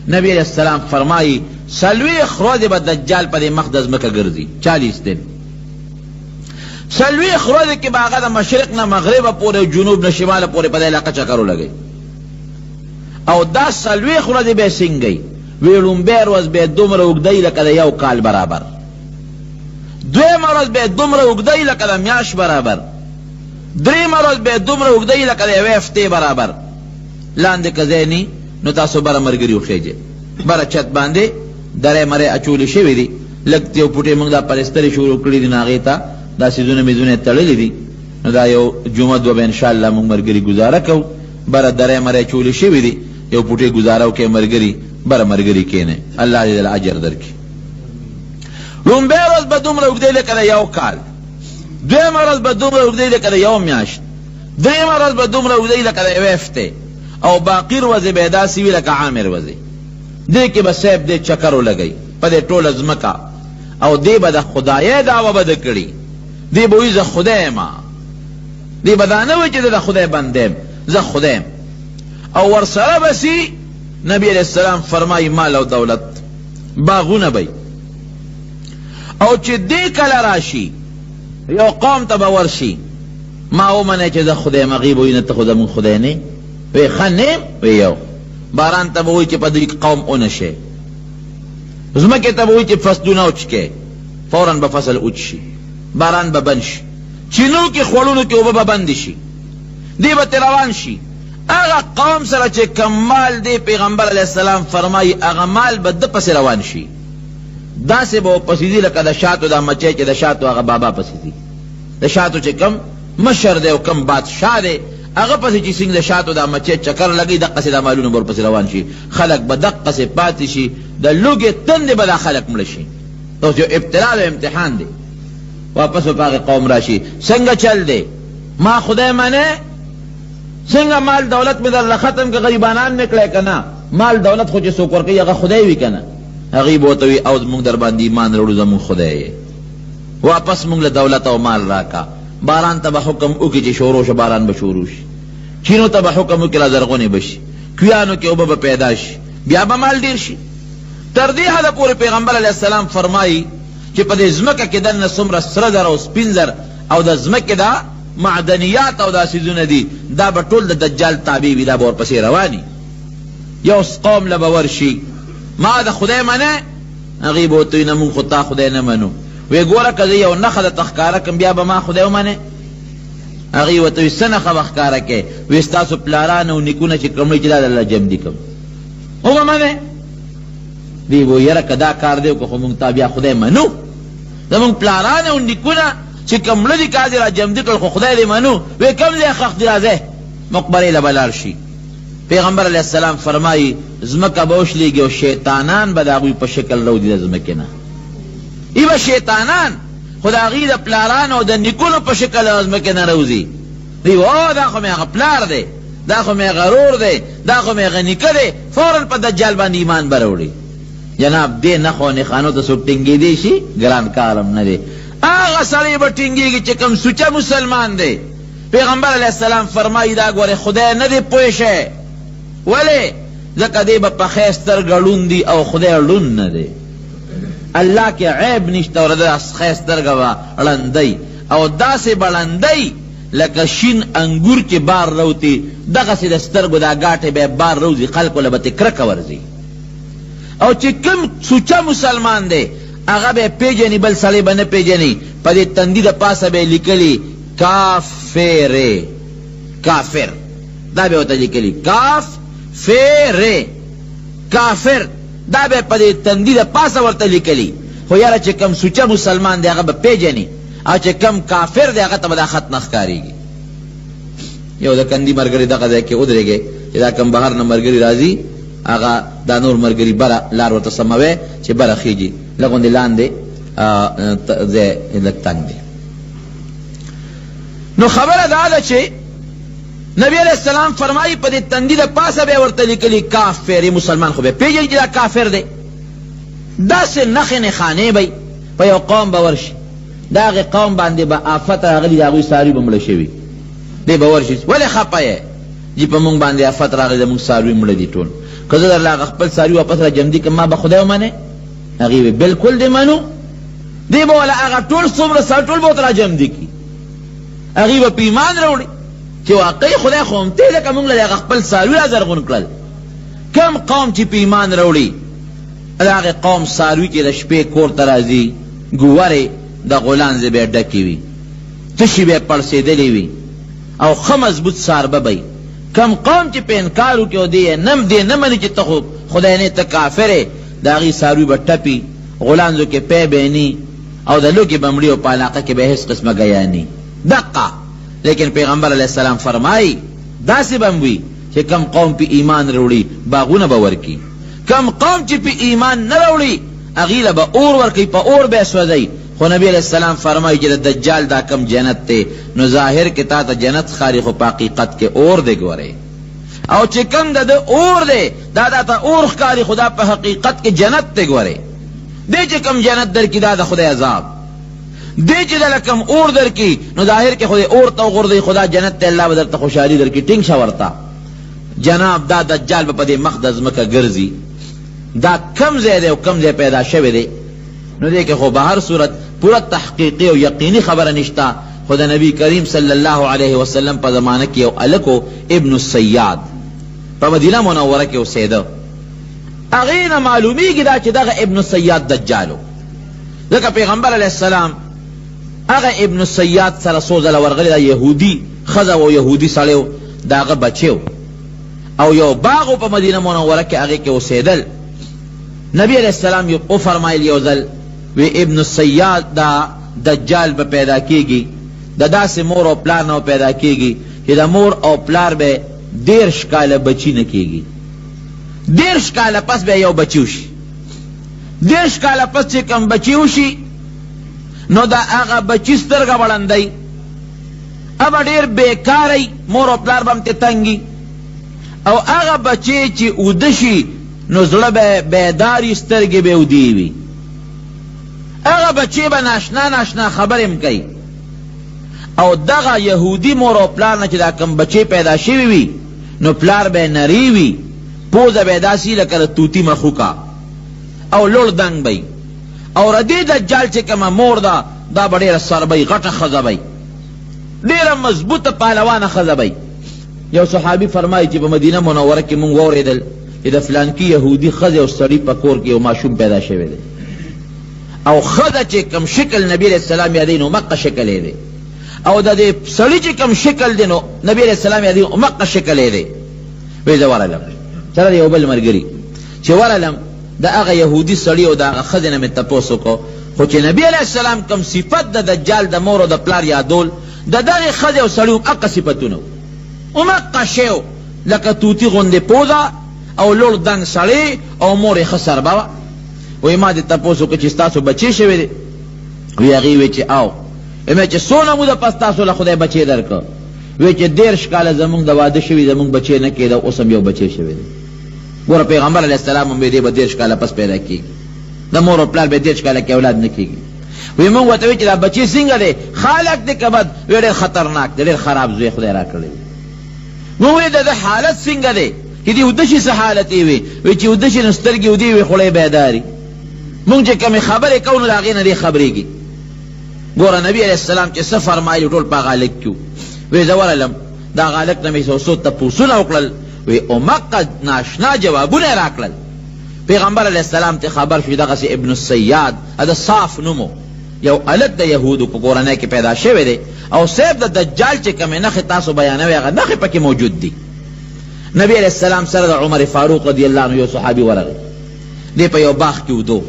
نبی علیه السلام فرمایي، 40 ورځې به دجال په دې مخ د ځمکه ګرځي، 40 دن. 40 ورځې کې به هغه د مشرق نه مغربه پورې او جنوب نه شماله پورې په دې علاقه چکر ولګوي. او دا 40 ورځې به یې څنګه وي؟ وی ړومبی ورځ به یې دومره اوږده وي لکه د یو کال برابر، دویمه ورځ به یې دومره اوږده وي لکه د میاشت برابر، درېیمه ورځ به یې دومره اوږده وي لکه د یوې هفتې برابر. لاندې که ځای نی نو تاسو بره ملګري وخېژئ، بره چت باندې درې مرې اچولې شوې دي، لږ یو پوټې موږ دا پلسترې شروع کړي دي، نو هغې ته دا څیزونه میزونه یې تړلي دي، نو دا یو جمعه دوه به انشاءالله موږ ملګري ګزاره کوو. بره درې مرې اچولې شوې دي، یو پوټې ګزاره وکړئ ملګري، بره ملګري کښېنئ، الله دې دله اجر درکړي. ړومبی ورځ به دومره اوږده لکه د یو کال، دویمه ورځ به دومره اوږده لکه د یو میاشت، درېیمه ورځ به دومره اوږده وي لکه د یوې هفتې، او باقي ورځې به یې داسې وي لکه عامې ورځې. دې کې به صاحب دې چکر ولګوي په دې ټوله ځمکه، او دې به د خدایۍ دعوه به ده کړي، دې به وایي زه خدای یم. دې به دا نه وایي چې زه د خدای بنده یم، زه خدای یم. او ورسره به سي، نبي علیه السلام فرمایي مال او دولت، باغونه به وي. او چې دې کله راشي یو قوم ته به ورشي، ما ومنئ چې زه خدای یم، هغوی به وایي نه ته خو زموږ خدای نه یې. وایي ښه نه یم؟ وایي یو. باران ته به وایي چې په دوی قوم ونه شی، ځمکې ته به وایي چې فصلونه وچ کړئ، فورا به فصل وچ شي، باران به بند شي، چینو کې خوړونو کې اوبه به بندې شي، دی به ترې روان شي. هغه قوم سره چې کوم مال دی، پیغمبر علیه السلام فرمایي هغه مال به ده پسې روان شي، داسې به ورپسې ځي لکه د شاتو دا مچۍ چې د شاتو هغه بابا پسې ځي، د شاتو چې کوم مشر دی او کوم بادشاه دی هغه پسې چې څنګه د شاتو دا مچۍ چکر لګوي، دقسې دا مالونه به ورپسې روان شي، خلک به دقسې پاتې شي، د لوږې تندې به دا خلک مړه شي. دا اوس یو ابتلا ده، امتحان دی. واپس به په هغې قوم راشي، څنګه چل دی، ما خدای منې، څنګه مال دولت مې درله ختم کړ، غریبانان مې کړی که نه؟ مال دولت خو چې څوک ورکوي هغه خدای وي که نه؟ هغوی به ورته وایي او موږ در باندې ایمان راوړو، زموږ خدای یې، واپس موږ له دولت او مال راکړه. باران ته به حکم وکړي چې شروع شه، باران به شروع شي. چینو ته به حکم وکړي را زرغونې به شي، کویانو کې اوبه به پیدا شي، بیا به مال ډېر شي. تر دې حده پورې پیغمبر علیه السلام فرمایي چې په دې ځمکه کې دننه څومره سره زر او سپین زر او د ځمکې دا معدنیات او دا څیزونه دي، دا به ټول د دجال تابع وي، دا به ورپسې روان وي. یو قوم له به ورشي، ما د خدای منې؟ هغوی به ورته وایي نه، موږ خو تا خدای نه منو. وایي ګوره که زه یو نښه درته ښکاره کړم بیا به ما خدای ومنې؟ هغوی ورته وایي څه نښه به ښکاره کړې؟ وایي ستاسو پلاران او نیکونه چې کوم چې دا درله جمدي کړم وبه منې؟ دوی به وایي یاره که دا کار دی وکړو خو موږ تا بیا خدای منو، زموږ پلاران او نیکونه چې کوم مړه دي که هسې را جمدي کړل خو خدای دې منو. وایي کوم ځای ښخ دي؟ راځئ مقبرې له به لاړ شي. پیغمبر علیه السلام فرمایي ځمکه به وشلېږي او شیطانان به د هغوی په شکل راوځي د ځمکې نه. ای به شیطانان خو د هغوی د پلارانو او د نیکونو په شکل د ځمکې نه راوځي. دوی وایي او دا خو مې هغه پلار دی، دا خو مې هغه ورور دی، دا خو مې هغه نیکه دی، فورا په دجال باندې ایمان به راوړي. جناب دې نښو او نښانو ته څوک ټینګېدی شي؟ ګران کار هم نه دی. هغه سړی به ټینګېږي چې کوم سوچه مسلمان دی. پیغمبر علیه السلام فرمایي دا ګورې خدای نه دی پوه شی، ولې؟ ځکه دی به په ښی سترګه ړوند دي او خدای ړوند نه دی. الله کې عیب نشته او د ده ښی سترګه به ړنده وي او داسې به ړنده وي لکه شین انګور چې بار راوتي، دغسې د سترګو دا ګاټې به یې بار راوځي، خلکو له به ترې کرکه ورځي. او چې کوم سوچه مسلمان دی هغه به یې پېژني، بل سړی به نه پېژني. په دې تندي د پاسه به یې لیکلي کافر، کافر، دا به ورته لیکلي کاف ف ر کافر، دا به په دې تندي د پاسه ورته لیکلي. خو یاره چې کوم سوچه مسلمان دی هغه به پېژني او چې کوم کافر دی هغه ته به دا خط نه ښکارېږي. یو د کندي ملګری دغه ځای کې ودرېږي چې دا کوم بهر نه ملګري راځي هغه دا نور ملګري بره لار ورته سموي چې بره خېږي، لږ غوندې لاندې ځای لږ تنګ دی. نو خبره دا ده چې نبی علیه السلام فرمایي په دې تندي د پاسه به یې ورته لیکلي کافر، مسلمان خو به پېژني چې دا کافر دی. داسې نښې نښانې به په یو قوم به ورشي، د هغې قوم باندې به آفت راغلي، د هغوی څاروي به مړه شوي، دی به ورشي ولې خپه یې؟ جي په موږ باندې آفت راغلی، زموږ څاروي مړه دي ټول. که زه درله هغه خپل څاروي واپس را جمدي کړم ما به خدای ومنې؟ هغې وی بلکل دې منو. دی به وله هغه ټول څومره څاروي ټول به ورته را جمدي کړي. هغوی به په ایمان راوړي چې واقعي خدای خو هم دی ځکه موږ له هغه خپل څاروي را زرغون کړل. کوم قوم چې په ایمان راوړي د هغې قوم څاروي چې د شپې کور ته راځي ګورې د غولانځې به یې ډکې وي، تشي به یې پړسېدلې وي او ښه مضبوط څاربه به وي. کوم قوم چې په انکار وکړي او دی یې نه دی نه مني چې ته خو خدای نه ته کافر یې، د هغوی څاروي به ټپي، غولانځو کې پی به نی او د لوږې به مړي او په علاقه کې به هېڅ قسمه ګیا نی. دقه لیکن پیغمبر علیه السلام فرمایي داسې به هم وي چې کوم قوم پې ایمان راوړي باغونه به ورکړي، کوم قوم چې پې ایمان نه راوړي هغوی له به اور ورکوي، په اور به یې سوځوي. خو نبی علیه السلام فرمایي چې د دجال دا کوم جنت دی نو ظاهر کې تا ته جنت ښکاري خو په حقیقت کې اور دی ګورې، او چې کوم د ده اور دی دا تا ته اور ښکاري خو دا په حقیقت کې جنت دی ګورې، دی چې کوم جنت درکړي دا د خدای عذاب دی، چې دله کوم اور درکړي نو ظاهر کې خو دې اور ته وغورځوي خو دا جنت دی، الله به درته خوشحالي درکړي، ټینګ شه ورته. جناب دا دجال به په دې مخ د ځمکه ګرځي، دا کوم ځای دی او کوم ځای پیدا شوی دی؟ نو دې کې خو به هر صورت پوره تحقیقي او یقیني خبره نشته، خو د نبي کریم صلی الله علیه وسلم په زمانه کې یو هلک و ابن الصیاد په مدینه منوره کې اوسېده، هغې نه معلومیږي دا چې دغه ابن الصیاد دجال و، ځکه پیغمبر علیه السلام هغه ابن الصیاد سره څو ځله ورغلی، دا یهودي ښځه و، یهودي سړی و، د هغه بچی و او یو باغ و په مدینه منوره کې، هغې کې اوسېدل. نبی علیه السلام یو وفرمایل یو ځل وی ابن الصیاد دا دجال به پیدا کیږي د داسې مور او پلار نه پیدا کیږي چې د مور او پلار به 30 کاله بچی نه کیږي، 30 کاله پس به یو بچی وشي، 30 کاله پس چې کوم بچی وشي نو د هغه بچي سترګه وړندی ابه ډېر بېکاره مور او پلار به هم ترې تنګي، او هغه بچی چې اوده شي نو زړه به یې بیدار وي، سترګې به یې اودې وي، هغه بچی به ناشنا ناشنا خبرې هم کوي. او دغه یهودي مور او پلار نه چې دا کوم بچی پیدا شوی وي نو پلار به یې نری وي، پوزه به یې داسې لکه د طوطي مخوکه او لوړ دنګ به وي. او د دې دجال چې کومه مور ده دا به ډېره سربه وي، غټه ښځه به وي، ډېره مضبوطه پهلوانه ښځه به وي. یو صحابي فرمایي چې په مدینه منوره کې مونږ واورېدل چې د فلانکي یهودي ښځې او سړي په کور کې یو ماشوم پیدا شوی دی، او ښځه چې کوم شکل نبي علیه السلام یادوي نو همقه شکل یې دی، او د دې سړي چې کوم شکل دی نو نبي علیه السلام یادوي همقه شکل یې دی. وایي زه ورغلم سره د یو بل ملګري، چې ورغلم د هغه یهودي سړي او د هغه ښځې نه مې تپوس وکړو، خو چې نبي علیه السلام کوم صفت د دجال د مور او د پلار یادول د دغې ښځې او سړي هم هقه صفتونه وو، همقه شی و، لکه طوطي غوندې پوزه او لوړ دنګ سړی او مور یې ښه سربه وه. وایي ما دې تپوس وکړ چې ستاسو بچی شوی دی؟ وایي هغې ویې چې او. وایي چې څونه موده پس تاسو له خدای بچی درکړ؟ وایي چې 30 کاله زمونږ د واده شوي زمونږ بچی نه کېده، اوس هم یو بچی شوی دی. ګوره پیغمبر علیه السلام هم وایي دی به 30 کاله پس پیدا کېږي، د مور او پلار به 30 کاله کې اولاد نه کېږي. وی مونږ ورته وی چې دا بچی څنګه دی، ښه هلک دی که بد؟ وی ډېر خطرناک دی، ډېر خراب زوی خدای راکړی دی. مونږ وی د ده حالت څنګه دی چې دی وده شي څه حالت یې وي؟ وی چې وده شي نو سترګې ودې وي، خوله یې بیداري. مونږ چې کومې خبرې کوو نو د هغې نه دی خبرېږي. ګوره نبي علیه السلام چې څه فرمایلي ټول په هغه هلک کې وو. وی زه ورغلم د هغه هلک نه مې څو څو تپوسونه وکړل، وی همقه ناشنا جوابونه یې راکړل. پیغمبر علیه السلام ته خبر شو چې دغسې ابن الصیاد د صاف نوم و، یو هلک د یهودو په کورنۍ کې پیدا شوی دی او صاحب د دجال چې کومې نښې تاسو بیانوئ هغه نښې پکې موجود دي. نبي علیه السلام سره د عمر فاروق رضی الله عنه یو صحابي ورغی، دی په یو باغ کې ویده و،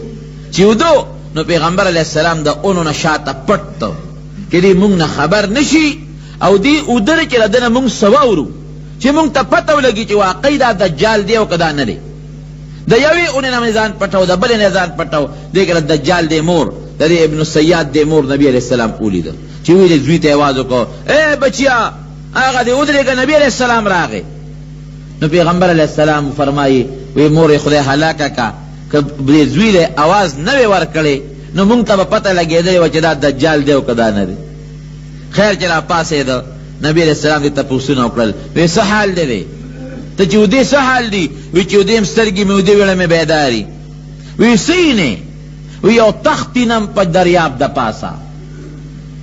چې ویده و نو پیغمبر علیه السلام د ونو نه شاته پټ ته چې دی مونږ نه خبر نه شي او دی ویده دی چې له ده نه مونږ څه واورو چې مونږ ته پته ولګي چې واقعي دا دجال دی او که دا نه دی. د یوې اونې نه مې ځان پټاو، د بلې نه ځان پټاو، دې کې د دجال دې مور، د دې ابن الصیاد دې مور نبي علیه السلام ولیده چې ویلې زوی ته یې اواز وکړ، ای بچیه هغه دې ودرېږه، نبي علیه السلام راغی. نو پیغمبر علیه السلام فرمایي، وی مور یې خدای هلاکه که، که دې زوی له اواز نه وی ورکړی نو مونږ ته به پته لګېدلې وه چې دا دجال دی او که دا نه دی. خیر چې راپاڅېده، نبي علیه السلام دې تپوسونه وکړل، وی څه حال دې دی؟ ته چې ودې څه حال دي؟ وی چې ودې یم سترګې مې ودې ویړه مې بیداري. وی څه وینې؟ وی یو تخت وینم په دریاب د پاسه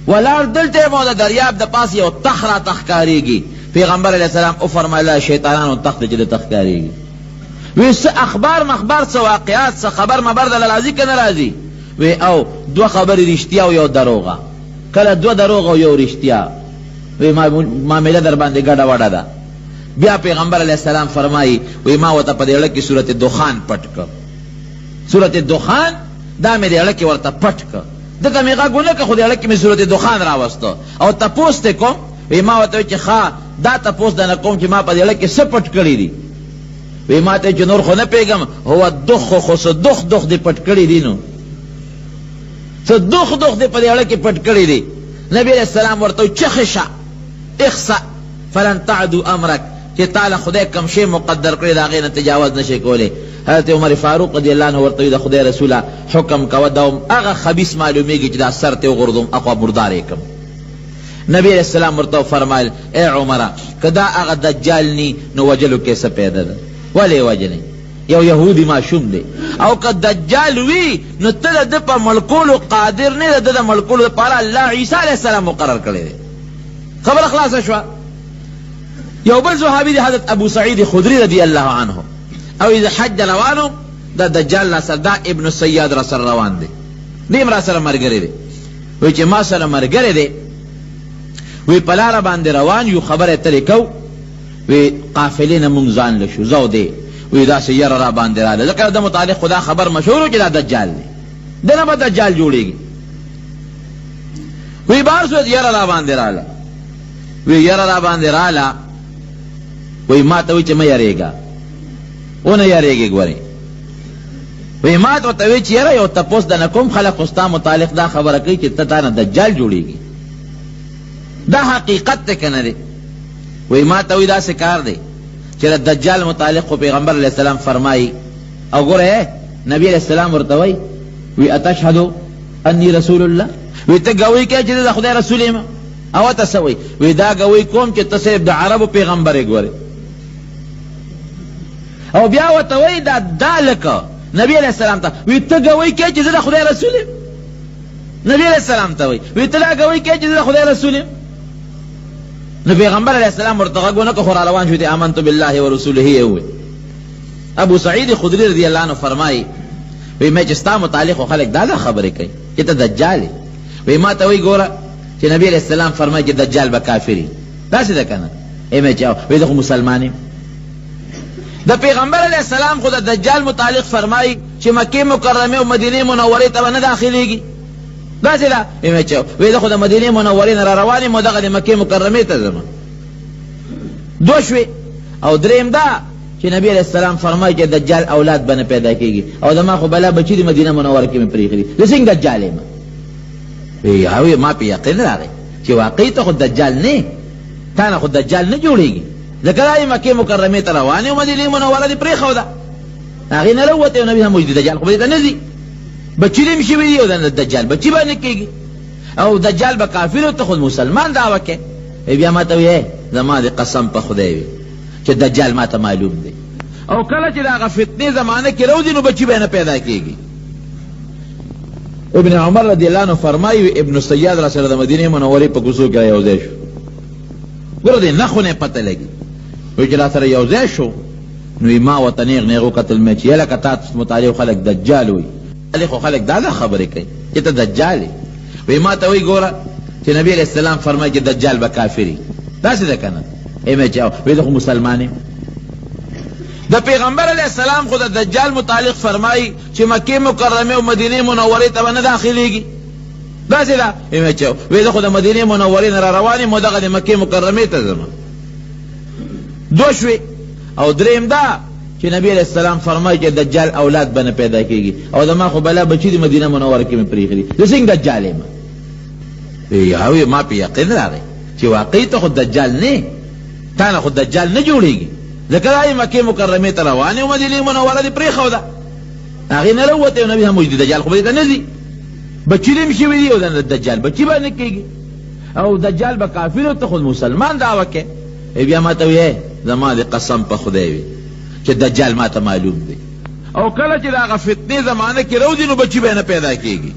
ولاړ دلته یم او د دریاب د پاسه یو تخت راته ښکارېږي. پیغمبر علیه السلام وفرمایل دا شیطانانو تخت دی چې ده ته ښکارېږي. وی څه اخبار مخبار څه واقعات څه خبر مبر دله راځي که نه راځي؟ وی او دوه خبرې رښتیا او یو دروغه، کله دوه دروغ او یو رښتیا. وی معامله در باندې ګډه وډه ده. بیا پیغمبر علیه السلام فرمایي وی ما ورته په دې زړه کې سورت دخان پټ کړ، سورت دخان دا مې دې زړه کې ورته پټ کړ، ده ته مې غږ ونه کړ خو دې زړه کې مې سورت دخان راوسته او تپوس ترې کوم. وی ما ورته وویل چې ښه دا تپوس درنه کوم چې ما په دې زړه کې څه پټ کړي دي؟ وی ما ته چې نور خو نه پوهېږم هو دخ خو څه دخ دخ دې پټ کړي دي، نو څه دخ دخ دې په دې زړه کې پټ کړي دي. نبي علیه السلام ورته وویل چخې شه اخسأ فلن تعدو امرک، چې تا له خدای کوم شی مقدر کړی د هغې نه تجاوز نه شې کولی. حضرت عمر فاروق رضی الله عنه ورته وویل د خدای رسوله حکم کوه دا هم هغه خبیث معلومېږي چې دا سر ترې وغورځوم اخوا مردار یې کړم. نبی علیه السلام ورته وفرمایل ای عمره که دا هغه دجال نی نو وژلو کې څه پیدا ده؟ ولې یې وژنې؟ یو یهودي ماشوم دی او که دجال وي نو ته د ده په مړ کولو قادر نه، د ده د مړ کولو لپاره الله عیسی علیه السلام مقرر کړی دی. خبره خلاصه شوه. یو بل صحابي دی حضرت ابو سعید خدری رضی الله عنه او د حج روانو دا دجال را سره دا ابن الصیاد را سره روان دی، دی هم را سره ملګری دی. وی چې ما سره ملګری دی، وی په لاره باندې روان یو، خبرې اترې کوو، وی قافلې نه مونږ ځان له شو، زه او دی، وی داسې یره را باندې راغله، ځکه د ده متعلق خو دا خبر مشهور و چې دا دجال دی، ده نه به دجال جوړېږي. وی به هر صورت یره را باندې راغله، وی یره را باندې راغله، وی ما ته وی چې مه یرېږه، ونه یرېږې ګورې. وی ما ورته وی چې یاره یو تپوس درنه کوم، خلک خو ستا متعلق دا خبره کوي چې ته تا نه دجال جوړېږي، دا حقیقت دی که نه دی؟ وی ما ته وی داسې کار دی چې د دجال متعلق خو پیغمبر علیه السلام فرمایي، او ګوره نبی علیه السلام ورته وایي وی اتشهدو انی رسول الله، وی ته ګواهي کوې چې زه د خدای رسول یم؟ او ته څه وایي؟ وی دا ګواهي کوم چې ته صرف د عربو پیغمبر یې ګورې. او بیا ورته وایي دا دا لکه نبی علیه السلام ته وی ته ګواهي کوې چې زه د خدای رسول یم؟ نبی علیه السلام ته وایي وی ته دا ګواهي کوې چې زه د خدای رسول یم؟ نو پیغمبر علیه السلام ورته غږ ونه کړ، خو را روان شو دی آمنت بالله ورسوله یې وویل. ابو سعید خدري رضی الله عنه فرمایي وی مې چې ستا متعلق خو خلک دا دا خبرې کوي چې ته دجال یې. وی ما ته وایي ګوره چې نبی علیه السلام فرمایي چې دجال به کافر وي، داسې ده که نه؟ ای مې چې وی زه خو مسلمان یم. د پیغمبر علیه السلام خو د دجال متعلق فرمایي چې مکې مکرمې او مدینې منورې ته به نه داخلېږي، داسې ده؟ وی چې وی زه خو د مدینې منورې نه را روان یم او دغه د مکې مکرمې ته ځم. دوه شوې. او درېیم دا چې نبی علیه السلام فرمایي چې دجال اولاد به نه پیدا کېږي، او زما خو بلا بچي دي مدینه منوره کې مې پرېښي دي، زه څنګه دجال یم؟ وی ما پې یقین راغی چې واقعي ته خو دجال نه، تا نه خو دجال نه جوړېږي، ځکه دا یې مکې مکرمې ته روان یې او مدینې منوره دې پرېښوده، هغې نه راووتې او نبی هم وایي دجال خو به دې ته نه ځي، بچي دې هم شوي دي او د دجال بچي به نه کېږي، او دجال به کافر او ته خو مسلمان دعوه کوې. بیا ما ته وایي زما دې قسم په خدای وي چې دجال ما ته معلوم دی، او کله چې د هغه فتنې زمانه کې راوځي نو بچي به نه پیدا کېږي. ابن عمر رضی الله عنه فرمایي ابن صیاد را سره د مدینې منورې په کوڅو کې را یو ځای شو، ګوره دې نښو نه یې پته لګي، وایي چې را سره یو ځای شو نو یې ما ورته نېغ نېغ وکتل، مې چې یله که تا متعلق خلک دجال وایي، خو خلک دا دا خبرې کوي چې ته دجال یې. وایي ما ته وایي ګوره چې نبی علیه السلام فرمایي چې دجال به کافر وي، داسې ده که نه؟ ای مې چې وایي زه خو مسلمان یم. د پیغمبر علیه السلام خو د دجال متعلق فرمایي چې مکې مکرمې او مدینې منورې ته به نه داخلېږي، داسې ده؟ وایي چې وایي زه خو د مدینې منورې نه را روان یم او دغه د مکې مکرمې ته ځم. دوه شوې. او درېیم دا چې نبی علیه السلام فرمایي چې دجال اولاد به نه پیدا کېږي، او زما خو بلا بچي دي مدینه منوره کې مې پرېښي دي، زه څنګه دجال یم؟ وایي ما پې یقین راغی چې واقعي ته خو دجال نه، تا نه خو دجال نه جوړېږي، ځکه دا یې مکې مکرمې ته روان او مدینې منوره دې پرېښوده، هغې نه راووتې او نبي هم وایي دجال خو به دې ته نه ځي، بچي دې هم شوي دي او د دجال بچي به نه کېږي، او دجال به کافر او ته خو مسلمان دعوه کوې. بیا ما ته وایي زما دې قسم په خدای وي چې دجال ماته معلوم دی. او کله چې د هغه فتنې زمانه کې راوځي نو بچي به نه پیدا کېږي.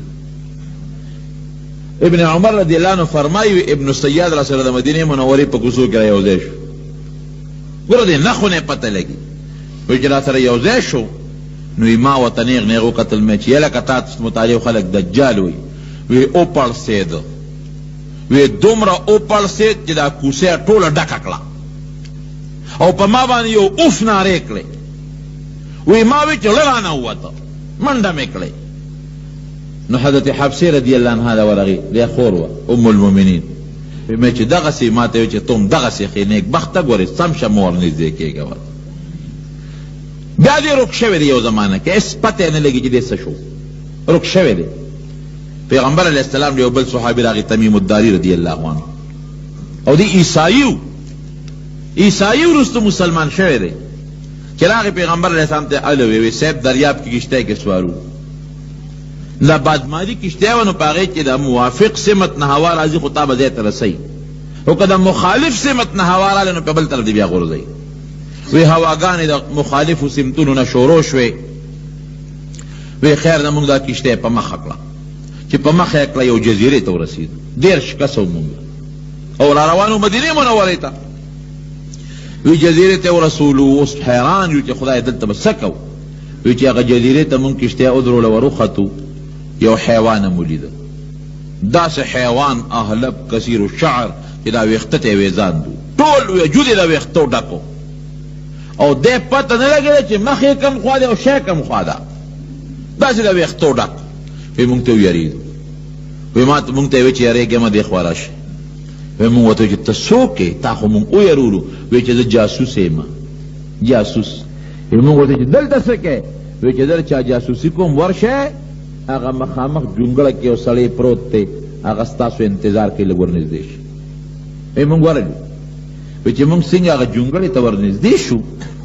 ابن عمر رضی الله عنه فرمایي ابن صیاد را سره د مدینې منورې په کوڅو کې را یو ځای شو. ګوره دې نښو نه پته لګي. وایي چې را سره یو ځای شو نو یې ما ورته نېغ نېغ وکتل مې چې یله که تا مطالعه خلک دجال وایي. وی وپړسېد. وی دومره وپړسېد چې دا کوڅه یې ټوله ډکه کړه او په ما باندې یو اوف نارې کړې. وی ما وی چې ړه رانه ووته، منډه مې کړې. نو حضرت حفصې رضی الله عنها له ورغی، دی خور وه ام المؤمنین، وی مې چې دغسې ما ته وی چې ته هم دغسې ښې نېکبخته ګورې سم شه مه ورنږدې کېږه ورته. بیا دی رک شوی دی یو زمانه کې هېڅ پته یې نه لګي چې دی څه شو، رک شوی دی. پیغمبر علیه السلام له یو بل صحابي راغی تمیم الداري رضی الله عنه او دی عیسائی و، عیسائی وروسته مسلمان شوی دی. چې راغی پیغمبر علیه السلام ته الو وی صاحب دریاب کې کشته کې سوارو دا بادماري کشته و نو په هغې کې د موافق سمت نه هوا راځي خو تا به ځای ته رسوي خو که د مخالف سمت نه هوا راغله نو په بل طرف دې بیا غورځوي. وی هواګانې د مخالفو سمتونو نه شروع شوې. وی خیر ده مونږ دا کشته په مخه کړه. چې په مخه یې کړه یو جزیرې ته ورسېدو، 30 کسه وو مونږ او را روان وو مدینې منورې ته. وی جزیرې ته ورسولو، اوس حیران یو چې خدای دلته به څه کوو. وی چې هغه جزیرې ته مونږ کشته ودروله وروختو، یو حیوان هم ولیده، داسې حیوان اهلب کثیر الشعر چې دا ویښته ته یې ویزان دو، ټول وجود یې د ویښتو ډک و او دی پته نه لګېده چې مخ یې کوم خوا دی او شی کوم خوا ده، داسې د ویښتو ډک. وی مونږ ته ویرېدو، وی ما ته مونږ ته یې وی چې یرېږئ مه دې خوا راشئ. وی مونږ ورته چې ته څوک یې، تا خو مونږ ویرولو. وی چې زه جاسوس یم، جاسوس. وی مونږ ورته چې دلته څه کوې؟ وی چې زه چا جاسوسي کوم، ورشئ هغه مخامخ جونګړه کې یو سړی پروت دی، هغه ستاسو انتظار کوي، لږ ورنږدې شئ. وی مونږ ورغلو، وی چې مونږ څنګه هغه جونګړې ته ورنږدې شو،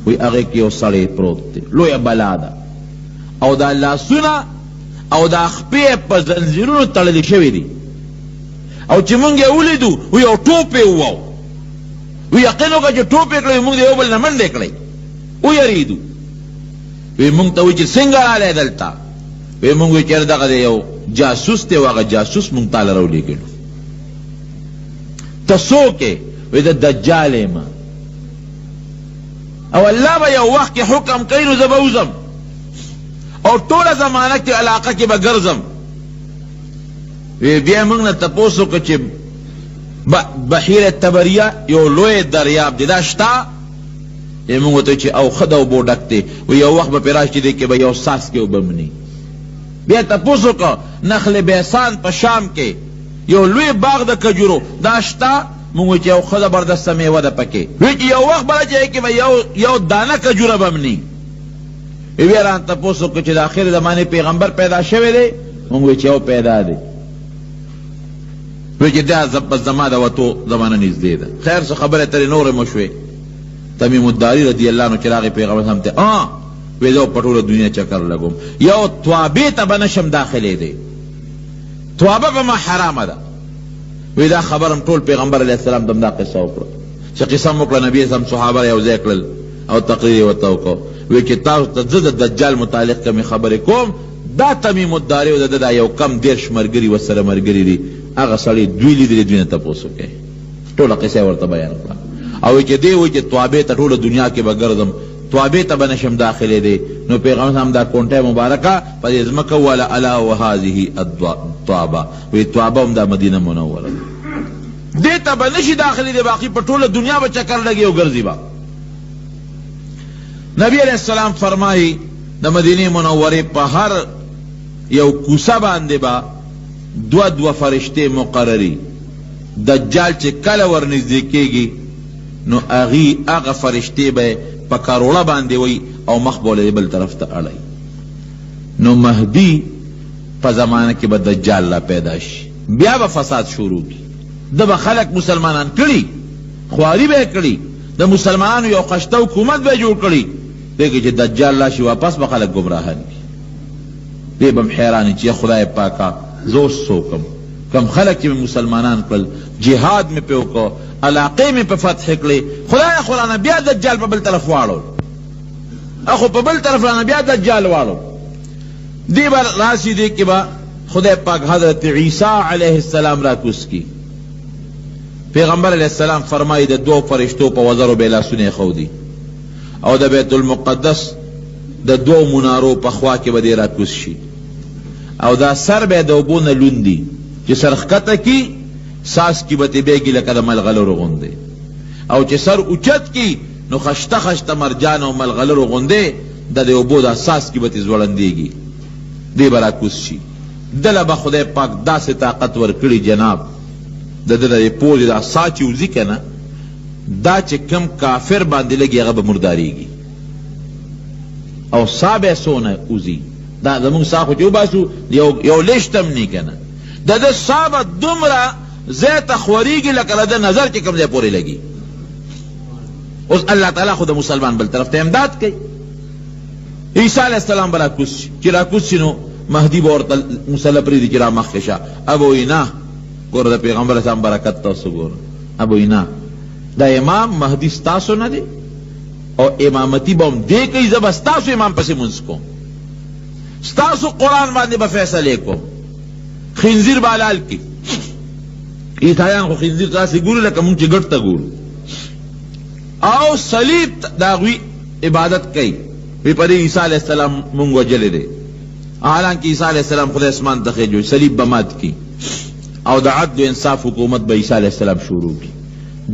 وی هغې کې یو سړی پروت دی، لویه بلا ده او دا لاسونه او دا خپې یې په زنځیرونو تړلې شوې دي. او چې مونږ یې ولیدو وی یو ټوپ یې وواو، وی یقین وکړه چې ټوپ یې کړی، مونږ د یو بل نه منډې کړې، ویرېدو. وی مونږ ته وی چې څنګه راغلی دلته؟ وی مونږ وی چېرې دغه دی یو جاسوس دی او هغه جاسوس مونږ تاله راولېږلو. ته څوک یې؟ وی زه دجال یم او الله به یو وخت کې حکم کوي نو زه به وځم او ټوله زمانه کې علاقه کې به ګرځم. وی بیا موږ نه تپوس وکړ چې بحیره تبریه یو لوی دریاب دی دا شته؟ وی موږ ورته چې او ښه د اوبو ډک دی. وی یو وخت به پرې راشي چې دې کې به یو څاڅکی اوبه هم نه. بیا تپوس وکړ نخل بیسان په شام کې یو لوی باغ د کجورو دا شته؟ موږ وی چې یو ښه زبردسته میوه ده پکې. وی چې یو وخت به راشي چې کې به یو یو دانه کجوره به هم نه. وی بیا رانه تپوس وکړ چې د اخر زمانې پیغمبر پیدا شوی دی؟ موږ وی چې یو پیدا دی. وی چې دا بس زما د وتو زمانه نږدې ده. خیر څه خبرې اترې نورې مو شوې. تمیم الداري رضی الله عنه چې راغی پیغمبر سم ته وی زه په ټوله دنیا چکر لګوم، یو توابې ته به نه شم داخلېدی، توابه په ما حرامه ده. وی دا خبر هم ټول پیغمبر علیه السلام ته هم دا قصه وکړه. چې قصه مو وکړه نبی اسلام صحابه یو ځای کړل او تقریر یې ورته وکړ. وی چې تاسو ته زه د دجال متعلق کومې خبرې کوم، دا تمیم الداري او د ده دا یو کم 30 ملګري ورسره ملګري دي، هغه سړی دوی لیدلی، دوی نه تپوس وکړئ. ټوله قصه یې ورته بیان کړه. او وی چې دی وایي چې توابې ته ټوله دنیا کې به ګرځم، توابې ته به نه شم داخلېدی. نو پیغمبر هم دا کونټه مبارکه په دې ځمکه وواله، الا وهذه الطابه، وی توابه هم دا مدینه منوره ده، دې ته به نه شي داخلېدی، باقي په ټوله دنیا به چکر لګي او ګرځي به. نبی علیه السلام فرمایي د مدینې منورې په هر یو کوڅه باندې به دوه دوه فرشتې مقرري، دجال چې کله ورنږدې کېږي نو هغوی هغه فرشتې به په کروړه باندې وهي او مخ به ولې بل طرف ته اړوي. نو مهدي په زمانه کې به دجال را پیدا شي، بیا به فساد شروع کړي، ده به خلک مسلمانان کړي، خواري به یې کړي، د مسلمانانو یو خشته حکومت به یې جوړ کړي، دې کې چې دجال راشي واپس به خلک ګمراهان کړي. دی به هم حیران چې خدای پاکه زه اوس څه وکړم؟ کوم خلک چې مې مسلمانان کړل، جهاد مې پرې وکړ، علاقې مې په فتح کړې، خدایه خو رانه بیا دجال په بل طرف واړول، اخو په بل طرف رانه بیا دجال واړول. دی به راشي، دې کې به خدای پاک حضرت عیسی علیه السلام راکوز کړي. پیغمبر علیه السلام فرمایي د دوو فرشتو په وزرو به یې لاسونه ایښودي او د بیت المقدس د دوو منارو په خوا کې به دی راکوز شي او دا سر به یې د اوبو نه لوند وي، چې سر ښکته کړي څاڅکي به ترې بهیږي لکه د ملغلرو غوندې، او چې سر اوچت کړي نو خشته خشته مرجان او ملغلرو غوندې د دې اوبو دا څاڅکي به ترې ځوړندیږي. دی به راکوز شي، ده له به خدای پاک داسې طاقت ورکړي جناب د ده د دې پوزې دا ساه چې وځي که نه دا چې کوم کافر باندې لګي هغه به مرداریږي او ساه به یې څونه وځي. دا زموږ ساه خو چې وباسو یو یو لیشت هم نه که نه، د ده ساه به دومره ځای ته خورېږي لکه د ده نظر چې کوم ځای پورې لګي. اوس الله تعالی خو د مسلمان بل طرف ته امداد کوي. عیسی علیه السلام به راکوز شي، چې راکوز شي نو مهدي به ورته مصلی پرېږدي چې رامخکې شه. هغه به وایي نه، ګوره د پیغمبر اسلام برکت تاسو ګوره. هغه به وایي نه، دا امام مهدي ستاسو نه دی او امامتي به هم دی کوي، زه به ستاسو امام پسې لمونځ کوم، ستاسو قرآن باندې به فیصلې کوم. خنزیر به حلال کړي. عیسایان خو خنزیر ته داسې ګوري لکه مونږ چې ګټ ته ګورو، او صلیب د هغوی عبادت کوي، وی په دې عیسی علیه السلام مونږ وژلی دی، حالانکه عیسی علیه السلام خدای اسمان ته خېژوي، صلیب به مات کړي او د عدل و انصاف حکومت به عیسی علیه السلام شروع کړي.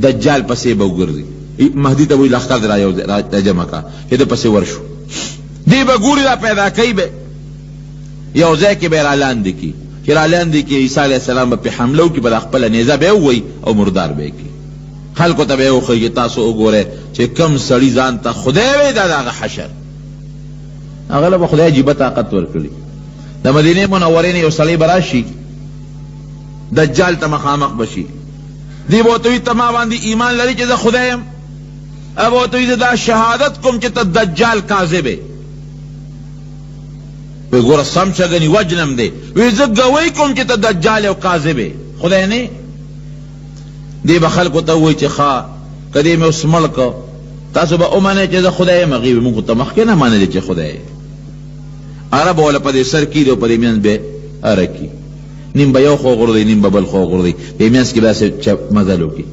دجال پسې به وګرځي، مهدي ته وایي لښکر دې را یو را جمع کړه چې ده پسې ورشو. دی به ګوري را پیدا کوي به، یو ځای کې به یې را لاندې کړي، چې را لاندې کړي عیسی علیه السلام به پرې حمله وکړي، په دا خپله نیزه به یې ووهي او مردار به یې کړي. خلکو ته به یې وښیي چې تاسو وګورئ چې کوم سړي ځان ته خدای وایي دا د هغه حشر. هغه له به خدای عجیبه طاقت ورکړي. د مدینې منورې نه یو سړی به راشي، دجال ته مخامخ به شي، دی به ورته وایي ته ما باندې ایمان لرې چې زه خدای یم؟ هغه به ورته وایي زه دا شهادت کوم چې ته دجال کاذب یې. وایي ګوره سم شه ګني وژنم دی. وایي زه ګواهي کوم چې ته دجال او کاذب یې، خدای نه یې. دی به خلکو ته ووایي چې ښه که دی مې اوس مړ کړ تاسو به ومنئ چې زه خدای یم؟ هغوی وایي موږ خو ته مخکې نه منلې چې خدای یې. عرب به ورله په دې سر کښېږدي او په دې منځ به اره کړي، نیم به یو خوا وغورځوي نیم به بل خوا وغورځوي، دې منځ کې به داسې مزل وکړي.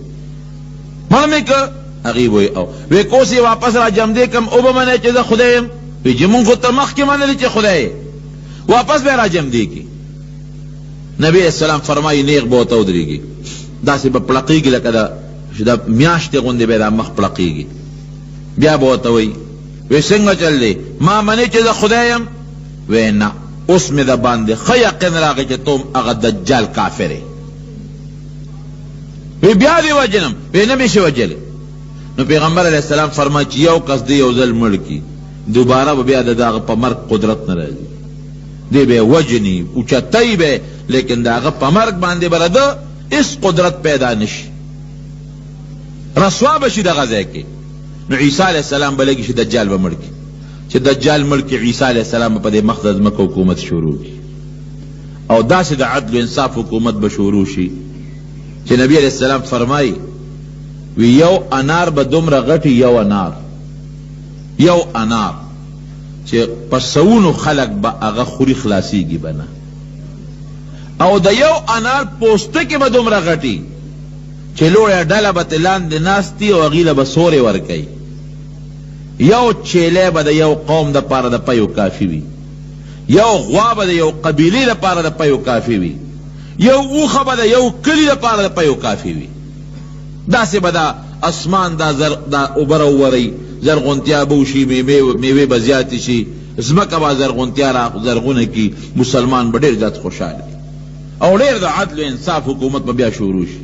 مړ مې کړ، هغوی به وایي او. وایي که اوس یې واپس را جمدې کړم وبه منئ چې زه خدای یم؟ وایي چې موږ خو ته مخکې منلې چې خدای یې. واپس به یې را جمدې کړي. نبی علیه السلام فرمایي نیغ به ورته ودرېږي، داسې به پړقېږي لکه د د میاشتې غوندې به یې دا مخ پړقېږي. بیا به ورته وایي وی څنګه چل دی، ما منې چې زه خدای یم؟ وی نه، اوس مې د باندې ښه یقین راغی چې ته هم هغه دجال کافر یې. وی بیا دې وژنم؟ وی نه مې شې وژلی. نو پیغمبر علیه السلام فرمایي چې یو کس دې یو ځل مړ کړي، دوباره به بیا د هغه په مرګ قدرت نه راځي، دی به یې وژني، اوچتوي به یې، لیکن د هغه په مرګ باندې به د ده هېڅ قدرت پیدا نه شي، رسوا به شي دغه ځای کې. نو عیسی علیه السلام به لګي چې دجال به مړ کړي، چې دجال مړ کړي عیسی علیه السلام به په دې مخ د ځمکه حکومت شروع کړي او داسې د عدل و انصاف حکومت به شروع شي چې نبی علیه السلام فرمایي وی یو انار به دومره غټي، یو انار، یو انار چې په سوونو خلک به هغه خوري خلاصیږي به نه، او د یو انار پوستکی به دومره غټي چې لویه ډله به ترې لاندې ناست وي او هغوی له به سوری ورکوي. یو چیلی به د یو قوم دپاره د پیو کافي وي، یو غوا به د یو قبیلې دپاره د پیو کافي وي، یو اوښه به د یو کلي دپاره د پیو کافي وي. داسې به دا اسمان دا زر دا اوبه راووروي، زرغونتیا به وشي، میوې به زیاتې شي، ځمکه به زرغونتیا را زرغونه کړي، مسلمان به ډېر زیات خوشحاله وي او ډېر د عدل و انصاف حکومت به بیا شروع شي.